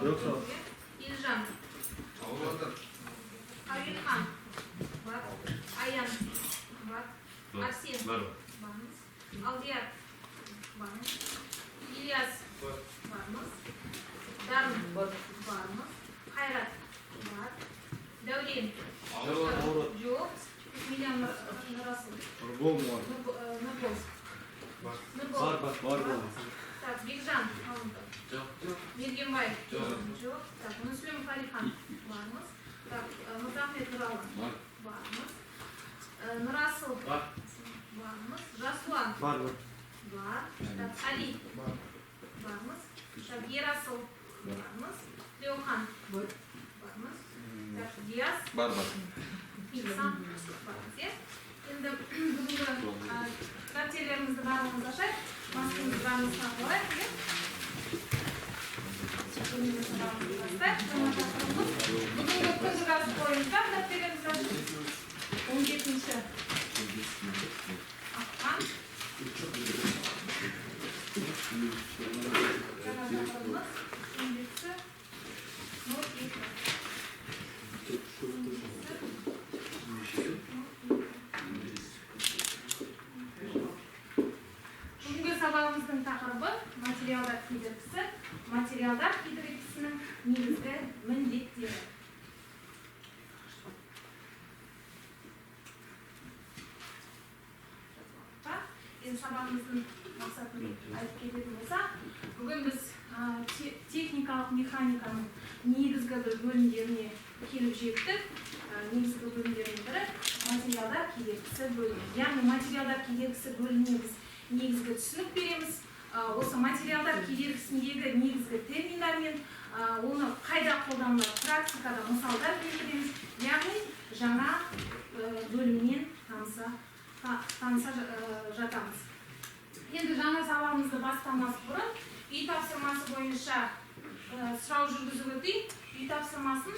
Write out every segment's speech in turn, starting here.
Жоқ. Елжан. Әуелхан. Бар. Аян. Бар. Арсен. Бар. Бармыз. Алдияр. Бармыз. Ильяс. Бармыз. Дарын. Бармыз. Қайрат. Бар. Дәурен. Жоқ. Миллион Нұрасыл. Нұрбол бар. Нұрбол. Бар. Нұрбол. Бар, бар, бар. Так, Бекжан. Алынды. Жоқ. Мергенбай. Жоқ. Жоқ. Так, Мүслімов Әлихан. Бармыз. Так, Мырзахмет Нұралы. Бар. Бармыз. Нұрасыл. Бар. Бармыз. Жасұлан. Бар, бар. Бар. Так, Али. Бар. Бармыз. Так, Ерасыл. Бармыз. Тілеухан. Бар. Бармыз. Так, Диас. Бар, бар. Ихсан. Бармыз, иә? Енді бүгінгі дәптерлерімізді барлығымыз ашайық. Маскамызды бәріміз тағып алайық, иә? Бүгінгі сабағымызды бастайық. Жаңа тақырыбымыз. Бүгінгі күн жобасы бойынша дәптерлерімізді ашып, 17 ақпан. Жаңа тақырыбымыз 17.02. Бүгінгі сабағымыздың тақырыбы материалдар кедергісі, материалдар кедергісінің негізгі міндеттері. Енді сабағымыздың мақсатын айтып кететін болсақ, бүгін біз техникалық механиканың негізгі бір бөлімдеріне келіп жеттік. Негізгі бөлімдердің бірі материалдар кедергісі бөлімі. Яғни материалдар кедергісі бөліміне біз негізгі түсінік береміз. Осы материалдар кедергісіндегі негізгі терминдармен оны қайда қолданылады, практикада мысалдар келтіреміз. Яғни жаңа бөлімнен таныса жатамыз. Енді жаңа сабағымызды бастамас бұрын үй тапсырмасы бойынша сұрау жүргізіп өтейін. Үй тапсырмасын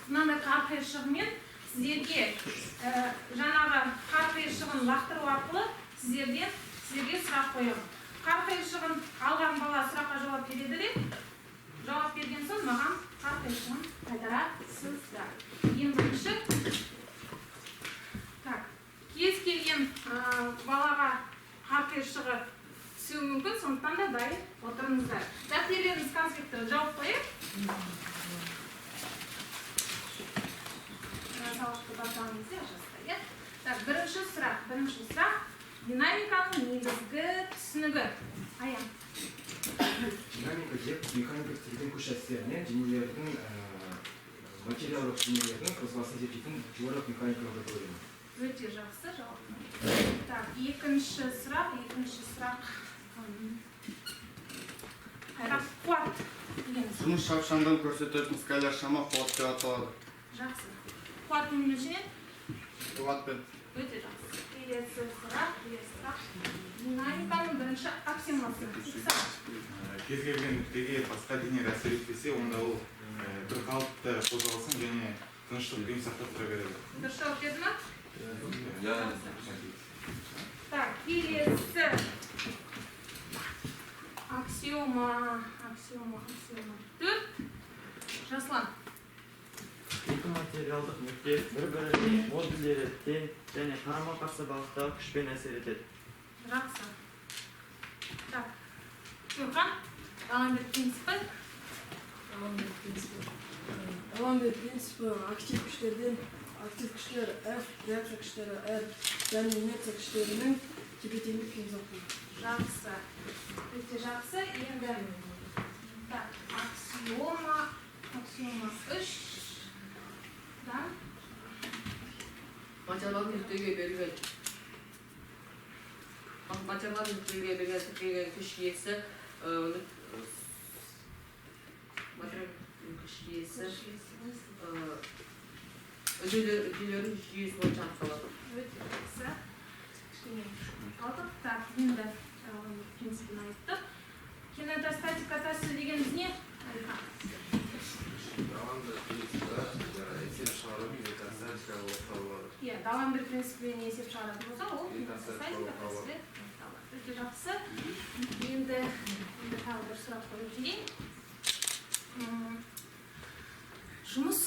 мынандай қар қиыршығымен сіздерге жаңағы қар қиыршығын лақтыру арқылы сіздерге сұрақ қоямын. Қар қиыршығын алған бала сұраққа жауап береді де, жауап берген соң маған қар қиыршығын қайтарасыздар. Ең бірінші, так, кез келген балаға қар қиыршығы түсуі мүмкін, сондықтан да дайын отырыңыздар. Дәптерлеріңіз конспектті жауып қояйық. Сабақты бастағанымызда жаста, иә? Так, бірінші сұрақ. Динамиканың негізгі түсінігі. Аян. Динамика деп механика істеген күш әсерінен денелердің, материалдық денелердің қозғалысын зерттейтін теориялық механикалық бөлімі. Өте жақсы жауап. Так, екінші сұрақ. Қайрат, қуат деген сұрақ. Жұмыс шапшаңдығын көрсететін скаляр шама қуат деп аталады. Жақсы. Қуат өлшенеді? Қуатпен. Өте жақсы. Келесі сұрақ. Динамиканың бірінші аксиомасы. Кез келген нүктеге басқа дене әсер етпесе, онда ол бір қалыпты қозғалысын және тыныштық күйін сақтап тұра береді. Дұрыс жауап берді ма? Иә. Так, келесі аксиома 4. Жаслан. Екі материалдық нүкте бір-біріне модульдері тең және қарама-қарсы бағыттағы күшпен әсер етеді. Жақсы. Так, Нұрхан, Даламбер принципі. Даламбер принципі актив күштерден актив күштер F, реакция күштері R және инерция күштерінің тепе-теңдік күйін сақтайды. Жақсы. Өте жақсы. Енді так, аксиома 3. Да? Материалдық нүктеге берілген тіркелген күш иесі үдеулердің жүйесі бойынша анықталады. Өте жақсы. Кішкене қалдық. Так, енді принципін айттық. Кинетостатика тәсілі дегеніміз не? Әлихан. Даламбер принципі есеп шығару кинетостатика болып табылады. Иә, Даламбер принципімен есеп шығаратын болсақ, ол кинетостатика тәсілі болып табылады. Өте жақсы. Енді тағы бір сұрақ қойып жіберейін. Жұмыс.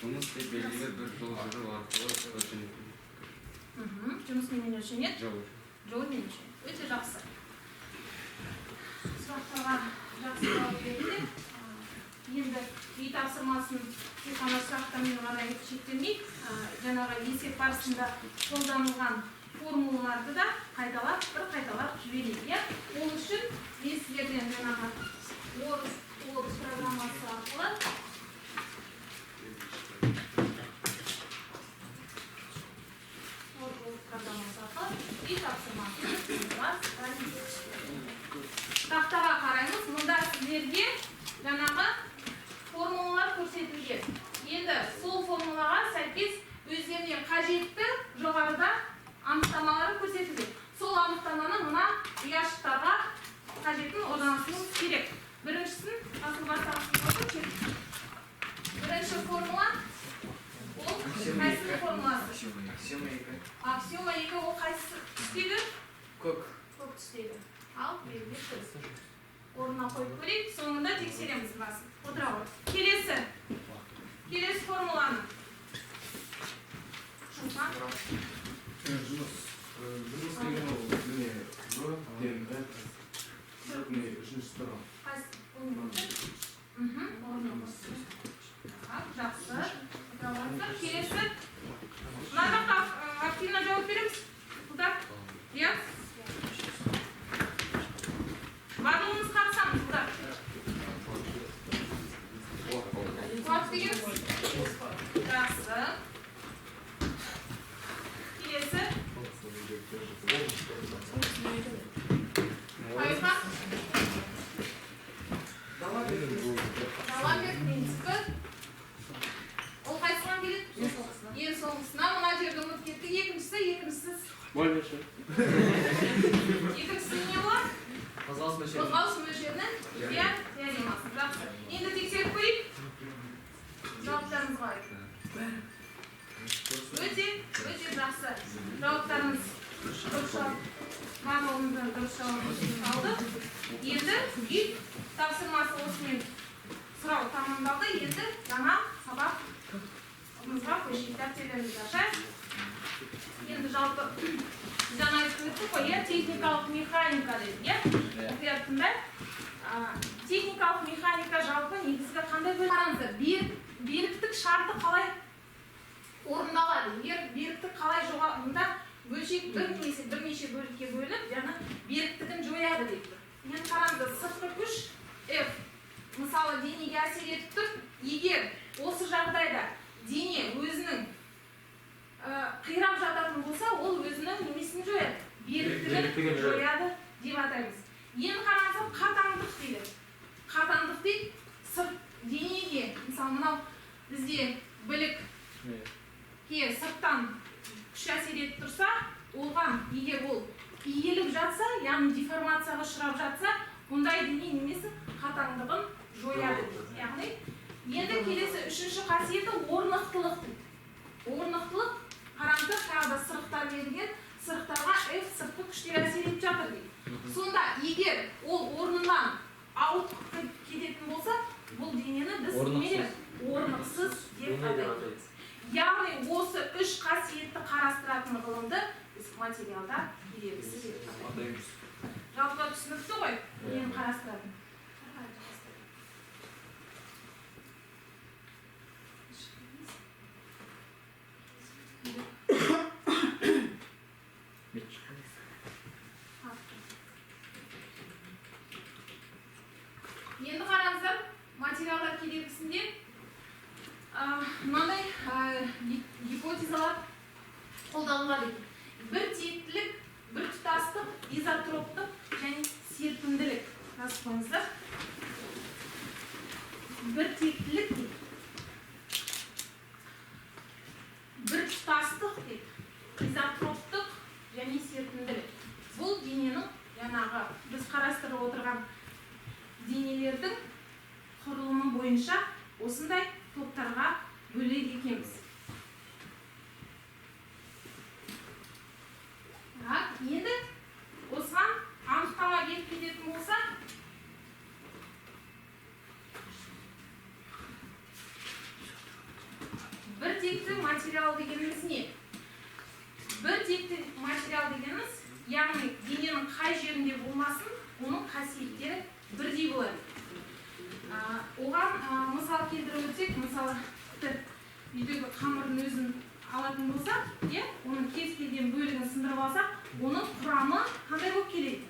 Жұмыс деп белгілі бір жол жүру арқылы өлшенетін. Жұмыс немен өлшенеді? Жол. Жолмен өлшенеді. Өте жақсы. Сұрақтарға жақсы жауап бердіңдер. Енді үй тапсырмасын тек қана сұрақтармен ғана шектелмей, жаңағы есеп барысында қолданылған формулаларды да қайталап, бір қайталап жіберейік, иә? Ол үшін мен сіздерден жаңағы Word программасы арқылы үй тапсырмасын бастаймыз. Тақтаға қараймыз. Мұнда сіздерге жаңағы формулалар көрсетілген. Енді сол формулаға сәйкес өздеріне қажетті жоғарыда анықтамалары көрсетілген. Сол анықтаманы мына ұяшықтарға қажетін орналастыруымыз керек. Біріншісін асыл бастағысы. Бірінші формула ол қайсының формуласы? Аксиома 2. Аксиома 2 ол қайсысы түстегі? Көк. Көк түстегі. Ал, белгілеп қойсын. Орнына қойып көрейік, соңында тексереміз басын. Отыра ғой. Келесі. Келесі формуланы. Жұмыс. Жұмыс деген ол міне В тең F. Міне үшіншісі тұрған. Қайсы? Орнына қойсын. Жақсы. Отыра алыңыздар. Келесі. Мына жақта активно жауап береміз. Ұлдар. Иә? Барлығымыз қатысамыз, ұлдар. Қуат деген? Жақсы. Келесі. Айхан. Даламбер принципі. Ол қайсысынан келеді? Ең соңғысына. Мына жерді ұмытып кеттік. Екіншісі. Екіншісі не болады? Қозғалыс мөлшері. Қозғалыс мөлшерінің иә теоремасы. Жақсы. Енді тексеріп көрейік. Жауаптарыңыз қалай? Өте, өте жақсы. Жауаптарыңыз дұрыс жауап. Барлығымыздан дұрыс жауап алдық. Енді үй тапсырмасы осымен сұрау тамамдалды. Енді жаңа сабағымызға көшейік. Дәптерлерімізді ашайық. Енді жалпы жаңа айтып өттік қой, иә, техникалық механика дедік, иә? Мұқият тыңдайық. Техникалық механика жалпы негізгі қандай бөлім? Қараңыздар, беріктік шарты қалай орындалады? Беріктік қалай жоғалады? Мұнда бөлшек бір немесе бірнеше бөлікке бөлініп, яғни беріктігін жояды деп тұр. Енді қараңыздар, сыртқы күш F мысалы денеге әсер етіп тұр. Егер осы жағдайда дене өзінің қирап жататын болса, ол өзінің немесін жояды, беріктігін жояды деп атаймыз. Енді қараңыздар, қатаңдық дейді. Қатаңдық дейді сырт денеге, мысалы мынау бізде білікке сырттан күш әсер етіп тұрса, оған егер ол иіліп жатса, яғни деформацияға ұшырап жатса, ондай дене немесі қатаңдығын жояды дейді. Яғни енді келесі үшінші қасиеті орнықтылық дейді. Орнықтылық, қараңыздар, тағы да сырықтар берілген, сырықтарға F сыртқы күштер әсер етіп жатыр дейді. Сонда егер ол орнынан ауытқып кететін болса, бұл денені біз орнықсыз деп атаймыз. Яғни осы үш қасиетті қарастыратын ғылымды біз материалдар кедергісі деп атаймыз. Жалпы түсінікті ғой, нені қарастыратын. Енді қараңыздар, материалдар кедергісінде мынандай гипотезалар қолданылады екен. Бір тектілік, бір тұтастық, изотроптық және серпімділік. Жазып қойыңыздар. Бір тектілік дейді, бір тұтастық дейді, изотроптық және серпімділік. Бұл дененің жаңағы біз қарастырып отырған денелердің құрылымы бойынша осындай топтарға бөледі екенбіз. Так, енді осыған анықтама беріп кететін болса, материал дегеніміз не? Бір текті материал дегеніміз, яғни дененің қай жерінде болмасын, оның қасиеттері бірдей болады. Оған мысал келтіріп өтсек, мысалы, үйдегі қамырдың өзін алатын болсақ, оның кез келген бөлігін сындырып алсақ, оның құрамы қандай болып келеді?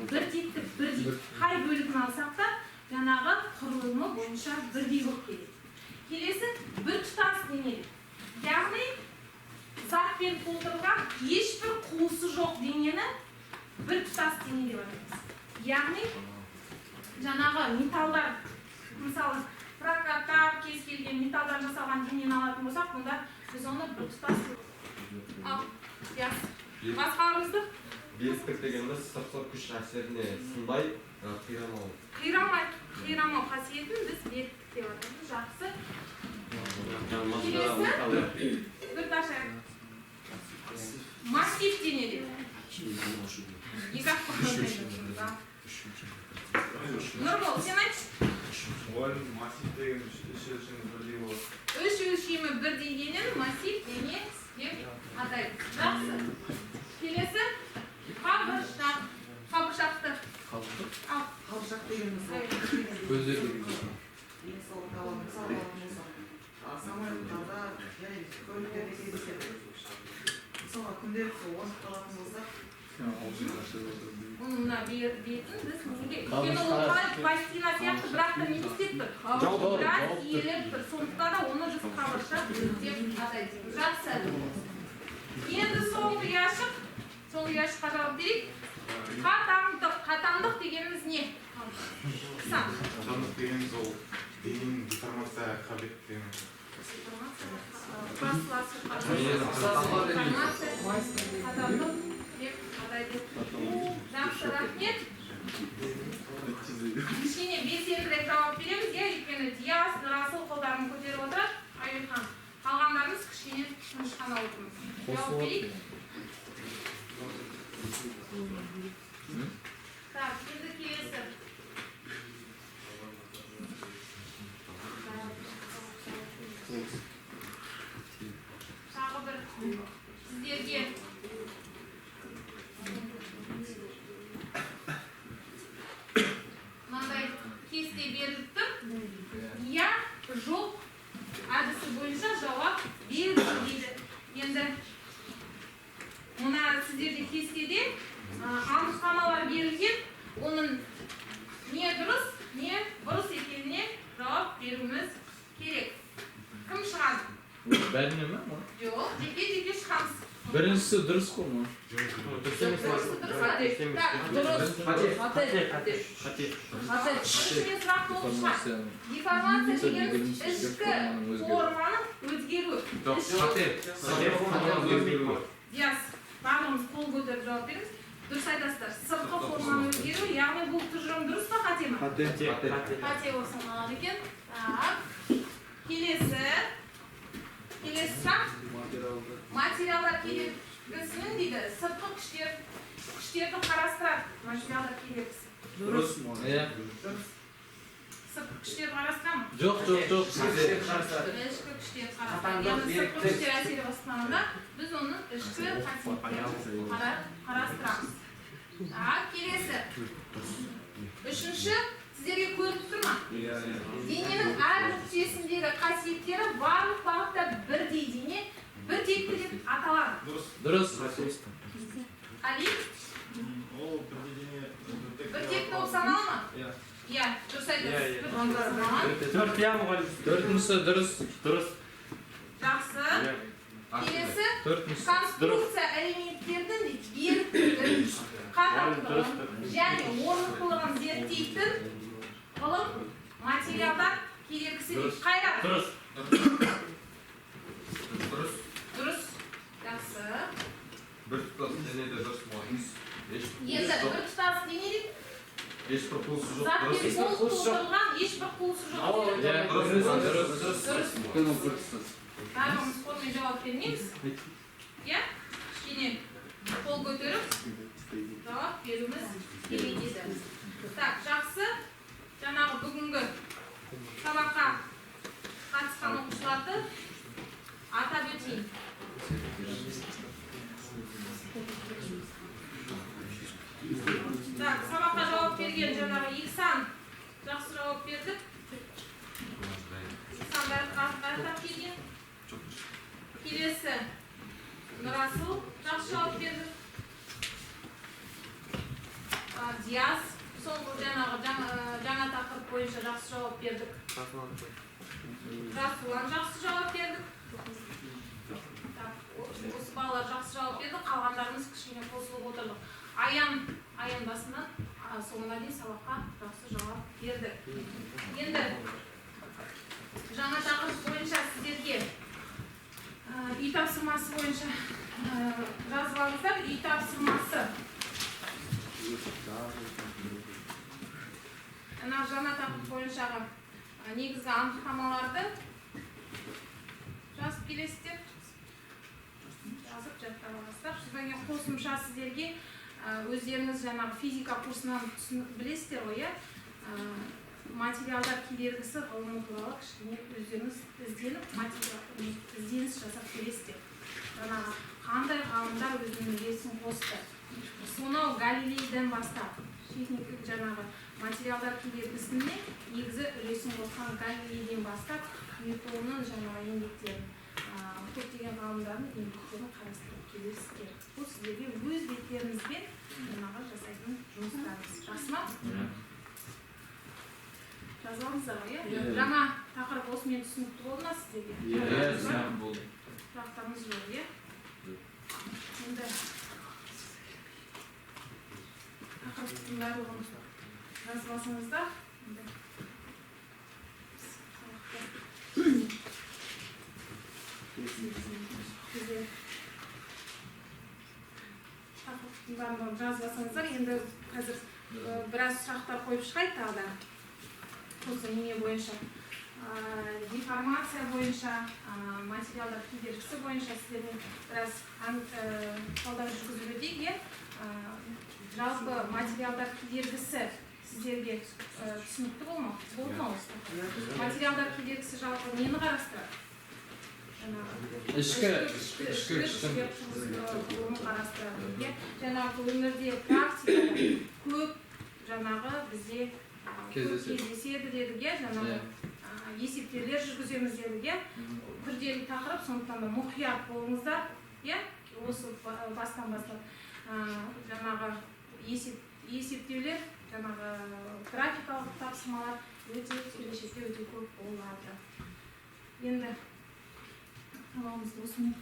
Бір текті, бірдей. Қай бөлігін алсақ та, жаңағы құрылымы бойынша бірдей болып келеді. Келесі бір тұтас дене. Яғни затпен толтырылған ешбір қуысы жоқ денені бір тұтас дене деп атаймыз. Яғни жаңағы металдар, мысалы, прокаттар, кез келген металдан жасалған денені алатын болсақ, онда біз оны бір тұтас деп. Ал, басқаларымызды? Беріктік дегеніміз сыртқы күш әсеріне сынбай, қирамау. Қирамау қасиетін біз беріктік деп атаймыз. Жақсы. Келесі бір ташайық. Массив дене деп. Екі ақ. Нұрбол, сен айтшы. Мұғалім, массив деген үш өлшемі бірдей болады. Үш өлшемі бірдей денені массив дене деп атайды. Жақсы. Келесі қабыршақ. Қабыршақты. Ал. Қабыршақ дегеніміз Көздер. Мысалы, самолеттарда және көліктерде кездеседі. Мысалға, күнделікті орнып қалатын болсақ, Оның мына бетін біз неге? Өйткені ол қалай пластина сияқты, бірақ та не істеп тұр? Біраз иіліп тұр. Сондықтан да оны біз қабыршақ деп атаймыз. Жақсы. Енді соңғы ұяшық. Соңғы ұяшыққа жауап берейік. Қатаңдық. Қатаңдық дегеніміз не? Қысан. Қатаңдық дегеніміз ол дененің деформация қабілеті дегеніміз. Қатаңдық деп атайды. Жақсы, рахмет. Кішкене белсендірек жауап береміз, иә, өйткені Диас, Нұрасыл қолдарын көтеріп отырады, Аюхан. Қалғандарымыз кішкене тыныш қана отырмыз. Жауап берейік. Так, енді келесі. Тағы бір сіздерге мынандай кесте беріліп тұр. Иә, жоқ әдісі бойынша жауап берілді дейді. Енді мына сіздерде кестеде анықтамалар берілген, оның не дұрыс, не бұрыс екеніне жауап беруіміз керек. Кім шығады? Бәріне ме? Жоқ, жеке-жеке шығамыз. Біріншісі дұрыс қой ма? Дұрыс. Дұрыс. Қате. Қате. Біріншіден сұрақ толық шығады. Деформация дегеніміз ішкі форманың өзгеруі. Қате. Диас, барлығымыз қол көтеріп жауап береміз. Дұрыс айтасыздар. Сыртқы форманың өзгеруі, яғни бұл тұжырым дұрыс па, қате ма? Қате. Қате болып саналады екен. Так. Келесі. Келесі сұрақ. Материалдар кедергісінің дейді, сыртқы күштерді қарастырады. Материалдар кедергісі. Дұрыс. Иә. Сыртқы күштерді қарастыра ма? Жоқ, жоқ, жоқ. Ішкі күштерді қарастырады. Яғни сыртқы күштер әсері бастағанда біз оның ішкі қасиеттерін қарастырамыз. Так, келесі. Үшінші, сіздерге көрініп тұр ма? Дененің әр нүктесіндегі қасиеттері барлық бағытта бірдей дене, бір текті деп аталады. Дұрыс. Али? Ол бірдей дене бір текті болып санала ма? Иә. Иә, дұрыс айтасыз. Бір текті саналады. Төрт, иә, мұғалім. Төртіншісі дұрыс. Дұрыс. Жақсы. Келесі Төртіншісі. конструкция элементтердің беріктігін, қатаңдығын және орнықтылығын зерттейтін ғылым материалдар кедергісі дейді. Қайрат. Дұрыс. Дұрыс. Дұрыс. Жақсы. Бір тұтас дене де дұрыс мұғалім. Енді бір тұтас дене дейді. Ешбір қуысы жоқ. Затпен толық толтырылған ешбір қуысы жоқ. Иә, дұрыс. Дұрыс. Барлығымыз қолмен жауап бермейміз. Иә? Кішкене қол көтеріп жауап беруіміз керек еді. Так, жақсы. Жаңағы бүгінгі сабаққа қатысқан оқушыларды атап өтейін. берген жаңағы Ихсан жақсы жауап берді. Ихсан аяқтап келген. Келесі Нұрасыл жақсы жауап берді. Диас соңғы жаңағы жаңа тақырып бойынша жақсы жауап бердік. Расулан жақсы жауап бердік. Так, осы балалар жақсы жауап берді, қалғандарымыз кішкене қосылып отырдық. Аян басынан соңына дейін сабаққа жақсы жауап берді. Енді жаңа тақырып бойынша сіздерге үй тапсырмасы бойынша жазып алыңыздар. Үй тапсырмасы. Ана жаңа тақырып бойыншағы негізгі анықтамаларды жазып келесіздер. Жазып жаттап аласыздар. Содан кейін қосымша сіздерге өздеріңіз жаңағы физика курсынан білесіздер ғой, иә? Материалдар кедергісі ғылымы туралы кішкене өздеріңіз ізденіп, ізденіс жасап келесіздер. Жаңағы қандай ғалымдар өзінің үлесін қосты. Сонау Галилейден бастап техника жаңағы материалдар кедергісіне негізі үлесін қосқан Галилейден бастап Ньютонның жаңағы еңбектерін, көптеген ғалымдардың еңбектерін қарастырып келесіздер. Бұл сіздерге өз беттеріңізбен жаңағы жасайтын жұмыстарыңыз. Жақсы ма? Жазып алыңыздар ғой, иә? Жаңа тақырып осымен түсінікті болды ма сіздерге? Иә, түсінікті болды. Сұрақтарыңыз жоқ, иә? Енді тақырыптың барлығын жазып алсаңыздар. Енді тақырыптың барлығын жазып алсаңыздар. Енді қазір біраз сұрақтар қойып шығайық тағы да. Осы неме бойынша, деформация бойынша, материалдар кедергісі бойынша сіздермен біраз талдау жүргізіп өтейік, иә? Жалпы материалдар кедергісі сіздерге түсінікті болды ма осы? Материалдар кедергісі жалпы нені қарастырады? Ішкі күштің құрылымын қарастырады, иә? Жаңағы өмірде практикада көп жаңағы бізде кездеседі дедік, иә? Жаңағы есептеулер жүргіземіз дедік, иә? Күрделі тақырып, сондықтан да мұқият болыңыздар, иә? Осы бастан бастап жаңағы есептеулер, жаңағы графикалық тапсырмалар өте келешекте өте көп болады. Енді сабағымызды осымен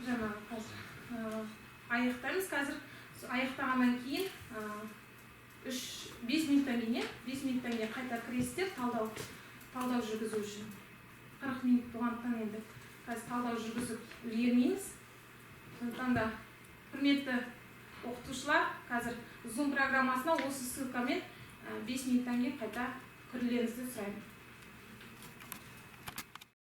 жаңағы қазір аяқтаймыз. Қазір аяқтағаннан кейін 5 минуттан кейін, иә? 5 минуттан кейін қайта кіресіздер талдау жүргізу үшін. 40 минут болғандықтан енді қазір талдау жүргізіп үлгермейміз. Сондықтан да құрметті оқытушылар, қазір Zoom программасына осы ссылкамен 5 минуттан кейін қайта кірулеріңізді сұраймын.